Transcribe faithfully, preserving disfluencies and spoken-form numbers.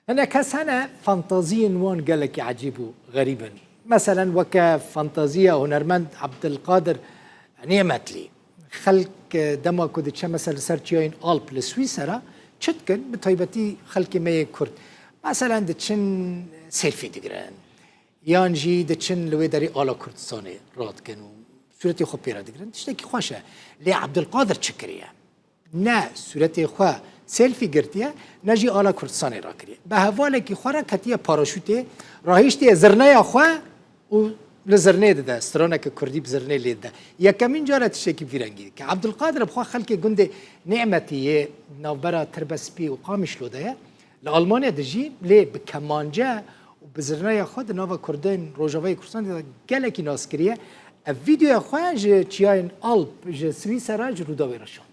Hinek kes hene fantaziyên wan gelekî ecîb û xerîb in. Meselen weke fantaziya hunermend Ebdilqadir Nîmetlî. Xelk, e, dema ku diçe mesela li ser çiyayên Alp li Swîsera, çi dikin? Bi taybetî xelkê me yê Kurd. Meselen diçin selfie digirin. Yan jî diçin li wê derê ala Kurdistanê radikin û sûretê xwe pê re digirin. Tiştekî xweş e. Lê Ebdilqadir çi kiriye? Ne sûretê xwe selfie girtiye, ne jî ala Kurdistanê rakiriye. Bi hevalekî xwe re ketiye paraşûtê, rahiştiye zirneya xwe û li zirnê dide, straneke kurdî bi zirnê lê dide. Yekemîn car e tiştekî vî rengî dike. Ebdulqadir bi xwe xelkê gundê Nîmetî yê navbera Tirbespî û Qamişlo de ye. Li Almanya dijî, lê bi kemance û bi zirneya xwe di nava Kurdên Rojavayê Kurdistanê de gelekî nas kiriye. Ev vîdeoya xwe ji çiyayên Alp, ji Swîsera, ji Rûdawê re şand.